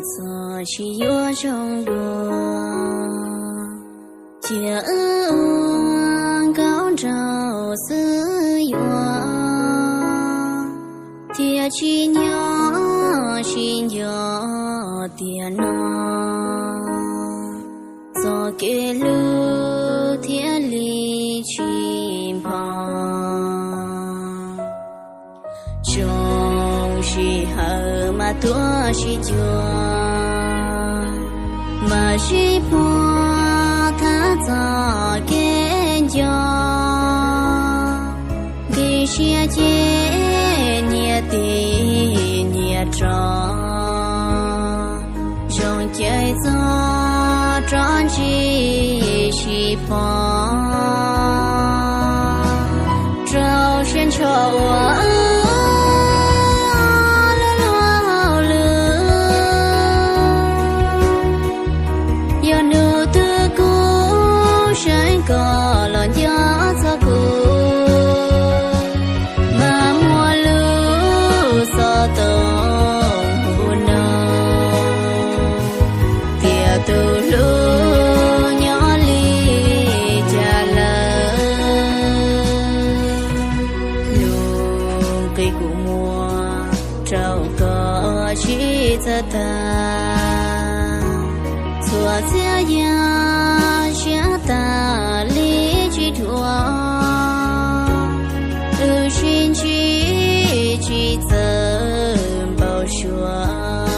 Txawm tsis yuav zoo dua, cia wb ua nkauj nraug xwb yuav, thiaj tsis nyob sib nco tiam no. Txoj kev hlub thiaj li tsis npog, tsoom sij hawm mas tuaj sib cuag, mas sib pom thaj txoj kev nco. Nqis siab ces nyias tig nyias rov, zoo cev txog rov ntsib sib pom. Rau siab ntsho ua luag luag hauj lwm, yog nug twg kuv seev kom los nco txog kuv, mas muaj lub xov tooj hu no, tias tus hlub nyob li cas lawm. Lus nqis kuv muag rau koj sib txawj tag, txhua txhiab yam siab tas li tsis dhuav, wb sib ntsib tsis txawj npau suav,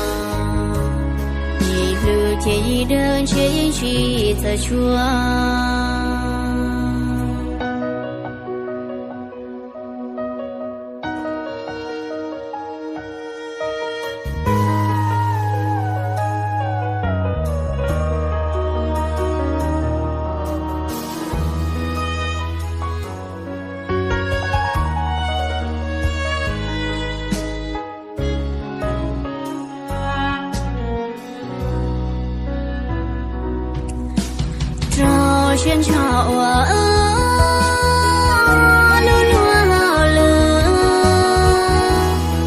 yim hlub ces yim dawb ntshe yeej tsis txawj tshua. Rau siab ntsho ua luag luag hauj lwm,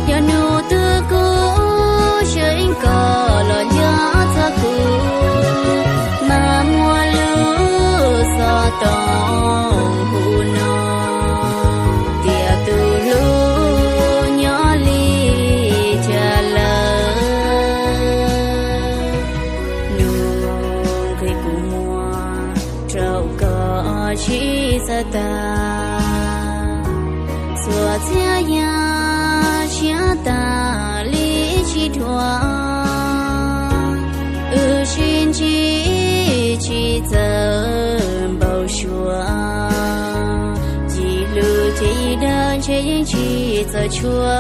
yog nug twg kuv seev kom los nco txog kuv, mas muaj lub xov tooj hu no, tias tus hlub nyob li cas lawm. Nug nqis kuv muag rau koj sib txawj tag, txhua txhiab yam siab tas li tsis dhuav, wb sib ntsib tsis txawj npau suav, yim hlub ces yim dawb ntshe yeej tsis txawj tshua.